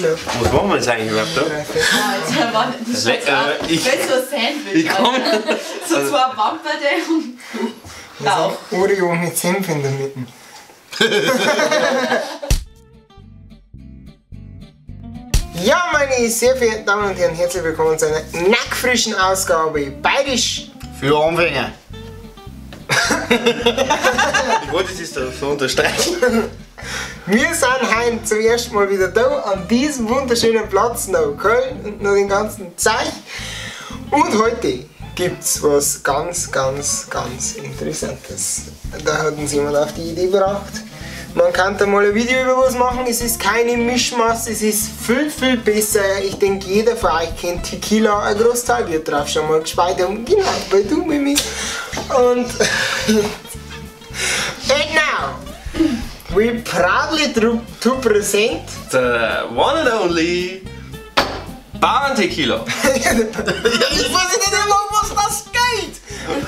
Tequila. Was machen wir jetzt eigentlich überhaupt da? Alter, Mann, das ist so ein Sandwich. Ich komm. So zwei Wamperde und Bauch. Oreo mit Senf in der Mitte. Ja, meine sehr verehrten Damen und Herren, herzlich willkommen zu einer nackfrischen Ausgabe Bayerisch für Anfänger. Ich wollte es da so unterstreichen. Wir sind heute zum ersten Mal wieder da an diesem wunderschönen Platz nach Köln und noch den ganzen Zeug. Und heute gibt es was ganz, ganz, ganz Interessantes. Da hat uns jemand auf die Idee gebracht. Man kann da mal ein Video über was machen, es ist keine Mischmasse, es ist viel, viel besser. Ich denke, jeder von euch kennt Tequila, ein Großteil wird drauf schon mal gespeit haben. Genau, weil du, Mimi. Und and now, we proudly to present the one and only Bauern Tequila. Ja, ich weiß nicht immer, was das geht.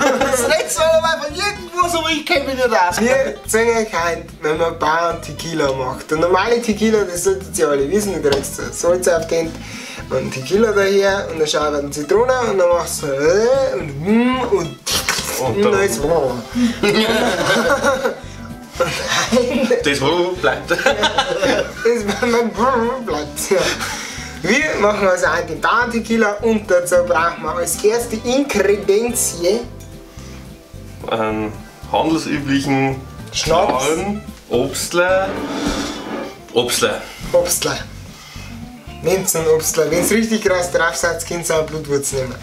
Das letzte Mal von irgendwas, aber ich kenne mich nicht aus. Wir zeigen euch heute, wenn man Bauern Tequila macht. Der normale Tequila, das solltet ihr alle wissen, du kriegst Salz auf den und Tequila daher und dann schauen wir Zitrone und dann machst du und und dann ist das bleibt. Das bleibt, ja. Wir machen also einen den Bauern Tequila und dazu brauchen wir als erste Ingredienzie einen handelsüblichen Schnaps, Obstler, Obstler. Obstler. Nehmt einen Obstler. Wenn es richtig krass drauf seid, könnt ihr auch Blutwurz nehmen.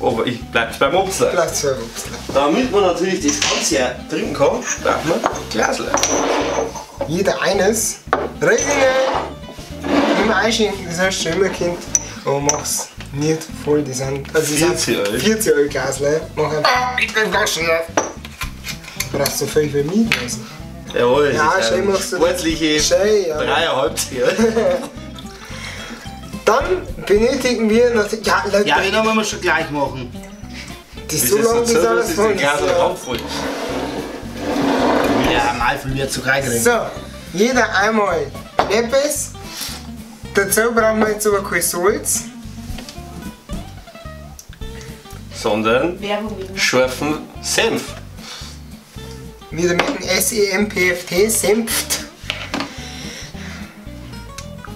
Aber ich bleib beim Obstler. Bleib's beim Obstler. Damit man natürlich das ganze Jahr trinken kann, braucht man Glasler. Jeder eines. Resinger. Immer einschenken, das hast du schon immer gekannt. Aber mach's nicht voll, die sind. Also 40 Euro. 40 Euro Glasler. Mach einfach. Ich bin Flaschen. Du brauchst so viel für mich. Also. Jawohl, ja, das ist schön machst du. Sportliche schön, ja. 3,5 Jahre. Dann benötigen wir natürlich. Ja, Leute. Ja, den wollen wir schon gleich machen. Das ist so lange, bis alles voll ist. Ja, mal viel wird zu reinkriegen. So, jeder einmal Neppes. Dazu brauchen wir jetzt aber kein Salz, sondern scharfen Senf. Wieder mit dem S-E-M-P-F-T, Senft.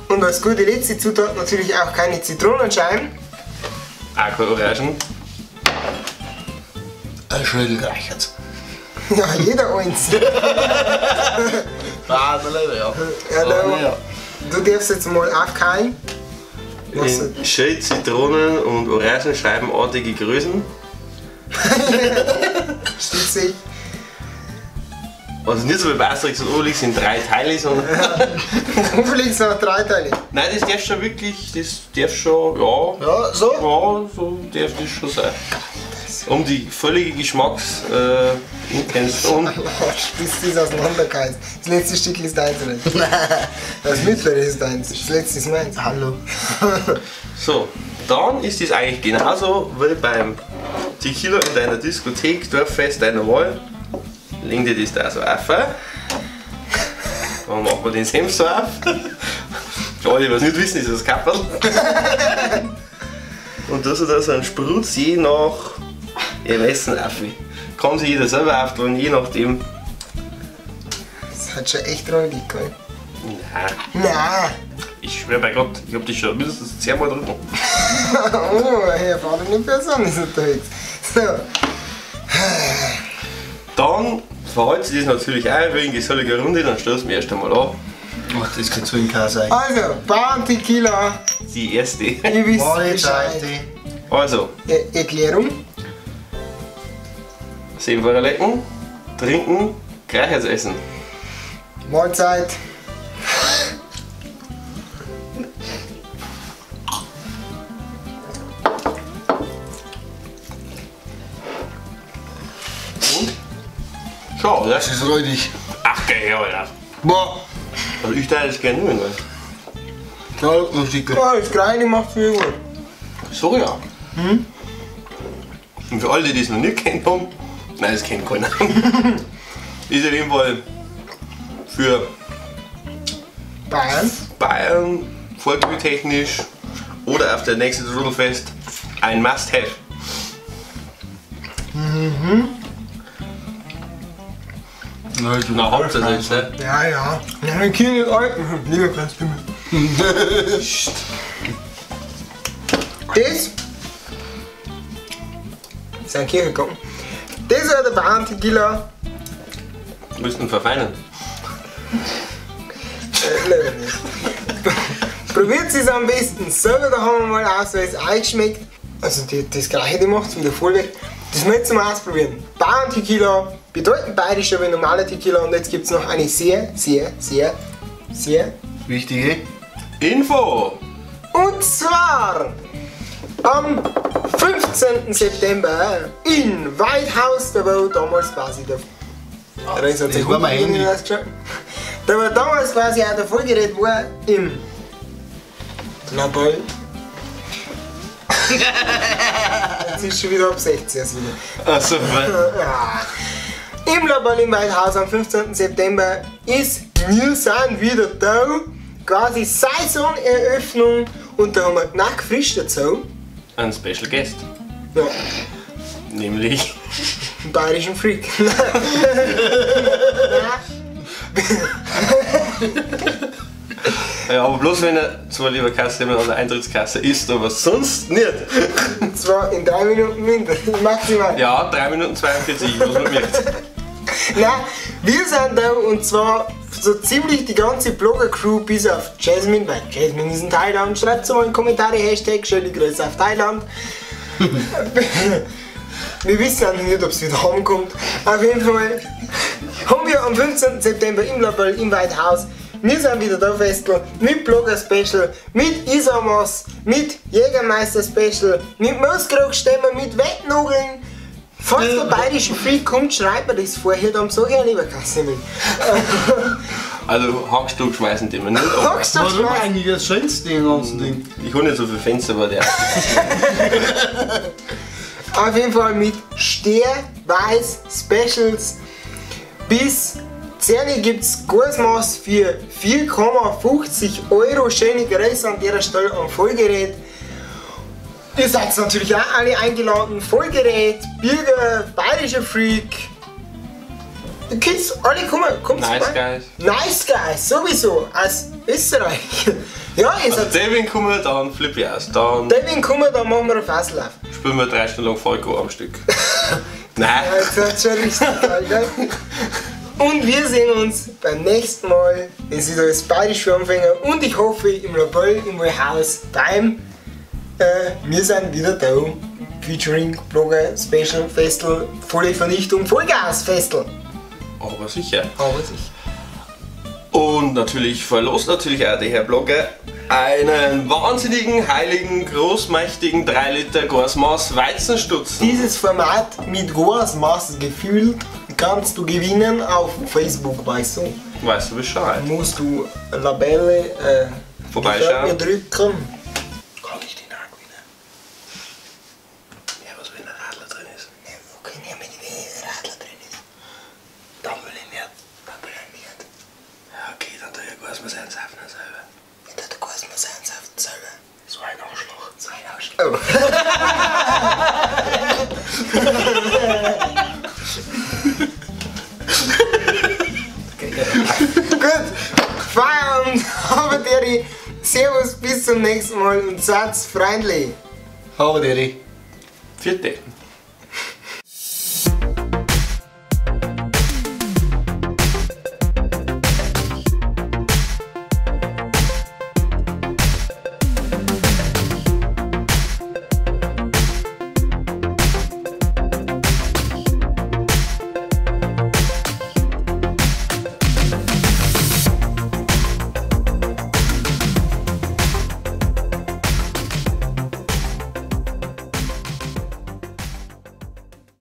Und als gute letzte Zutat natürlich auch keine Zitronenscheiben. Auch keine Orangen. Ein Schüttel reicht's. Ja, jeder eins. Ah, ja. Ja, da, du darfst jetzt mal aufkeilen. In schön Zitronen- und Orangenscheibenartige Größen. Steht sich. Also nicht so wie bei Asterix und Obelix in 3 Teile, sondern. Obelix hat 3 Teile. Nein, das darf schon wirklich, das darf schon, ja. Ja, so? Ja, so darf das schon sein. Um die völlige Geschmacksintention. Bis das auseinanderkeißt. Das letzte Stück ist deins, oder? Das mittlere ist deins. Das letzte ist meins. Hallo. So, dann ist das eigentlich genauso wie beim Tequila in deiner Diskothek, Dorffest deiner Wahl. Leg dir das da so auf. Dann machen wir den Senf so auf. Für alle, die es nicht wissen, ist das Kapperl. Und das ist da so ein Sprutz je nach Ermessen auf. Kann sich jeder selber auftun, je nachdem. Das hat schon echt räudig, gell? Nein. Nein. Ich schwör bei Gott, ich hab dich schon mindestens 10 Mal drücken. Oh, eine erfahrene Person ist unterwegs. So. Dann verhält sich das natürlich auch wegen geselliger Runde, dann stoßen wir erst einmal an. Ach, das kann zu in sein. Also, Bauern Tequila. Die erste. Ihr wisst Bescheid. Also. Erklärung. Senf lecken, trinken, Greichers essen. Mahlzeit. Und? Schau, oder? Das ist räudig. Ach, geil, Alter. Boah. Also ich teile das gerne nur, ne? Ja, oh, das Kleine macht viel gut. So ja. Hm? Und für alle, die es noch nicht kennt haben, nein, das kennt keiner. Ist auf jeden Fall für Bayern. Bayern, vorglühtechnisch oder auf der nächsten Rudelfest ein Must-Have. Mhm. Na, habt ihr das jetzt, ne? Ja, ja. Ja, wir können nicht alt. Lieber Pimmel. Das ist ein Kirchengang. Das war der Bayern Tequila. Müssen verfeinern. Leider nicht. Probiert es am besten selber, da haben wir mal aus, weil es euch schmeckt. Also das Gleiche, die macht es wieder voll weg. Das möchte ich mal ausprobieren. Bayern Tequila, bedeutend bayerischer wie normaler Tequila, und jetzt gibt es noch eine sehr, sehr, sehr, sehr wichtige Info. Und zwar am 15. September in White House, da war damals quasi der. Das war mein Handy. Da war damals quasi auch der Vollgerät war im Label. Jetzt ist schon wieder ab 16 also wieder. Ach so, ja. Im Label im White House am 15. September ist Wir sind wieder da. Quasi Saisoneröffnung, und da haben wir knack frisch dazu einen Special Guest. Ja. Nämlich einen bayerischen Freak. Ja, aber bloß wenn er zwar lieber Kasse an der Eintrittskasse ist, aber sonst nicht. Und zwar in 3 Minuten minder, maximal. Ja, 3 Minuten 42, was man merkt. Nein, wir sind da, und zwar so ziemlich die ganze Blogger-Crew bis auf Jasmine, weil Jasmine ist in Thailand. Schreibt mal in die Kommentare, Hashtag schöne Grüße auf Thailand. Wir wissen auch noch nicht, ob es wieder heimkommt. Auf jeden Fall haben wir am 15. September im Label im White House. Wir sind wieder da, Festl, mit Blogger Special, mit Isamos, mit Jägermeister Special, mit Mooskrogstämmer, mit Wettnugeln. Falls der bayerische Freak kommt, schreibt mir das vorher, dann sag ich ja lieber Kassemel. Also Hackstuck schmeißen die mir nicht. Hackstuck schmeißen? Warum eigentlich das schönste im ganzen Ding? Ich hole nicht so viel Fenster bei der. Auf jeden Fall mit Ster-Weiß Specials. Bis 10 gibt es Gurasmaß für 4,50 €. Schöne Grüße an der Stelle am Vollgerät. Ihr seid natürlich auch alle eingeladen. Vollgerät, Birger, bayerischer Freak. Die Kids, alle kommen. Kommt Nice Guys. Nice Guys, sowieso. Aus Österreich. Ja, ihr also seid. Devin kommen, dann flippe ich aus. Dann Devin kommen, dann machen wir einen Fasslauf. Spielen wir 3 Stunden lang Falco am Stück. Nein. Ja, das ist schon richtig geil, gell? Und wir sehen uns beim nächsten Mal, wenn es wieder ist Bayerisch für Anfänger, und ich hoffe im Label, im Haus beim Wir sind wieder da, featuring Blogger, Special, Festl, volle Vernichtung, Vollgas, Festl. Aber sicher. Aber sicher. Und natürlich verlost natürlich auch der Herr Blogger einen wahnsinnigen, heiligen, großmächtigen 3 Liter Goaßmaß Weizenstutzen. Dieses Format mit Goaßmaß gefühlt kannst du gewinnen auf Facebook, weißt du? Weißt du Bescheid. Musst du Labelle vorbeischauen. Drücken. Kann ich den auch gewinnen? Ja, was wenn ein Radler drin ist? Ja, okay, nehmen wir, wenn ein Radler drin ist. Dann will ich nicht. Dann will ich nicht. Ja, okay, dann tue ich Goaßmaß einsaufen selber. Ja, dann tue ich Goaßmaß einsaufen selber. So ein Arschloch. So ein Arschloch. Oh. Gut, Feierabend, habe Deri. Servus, bis zum nächsten Mal und seid freundlich. Habe Deri. Vierte.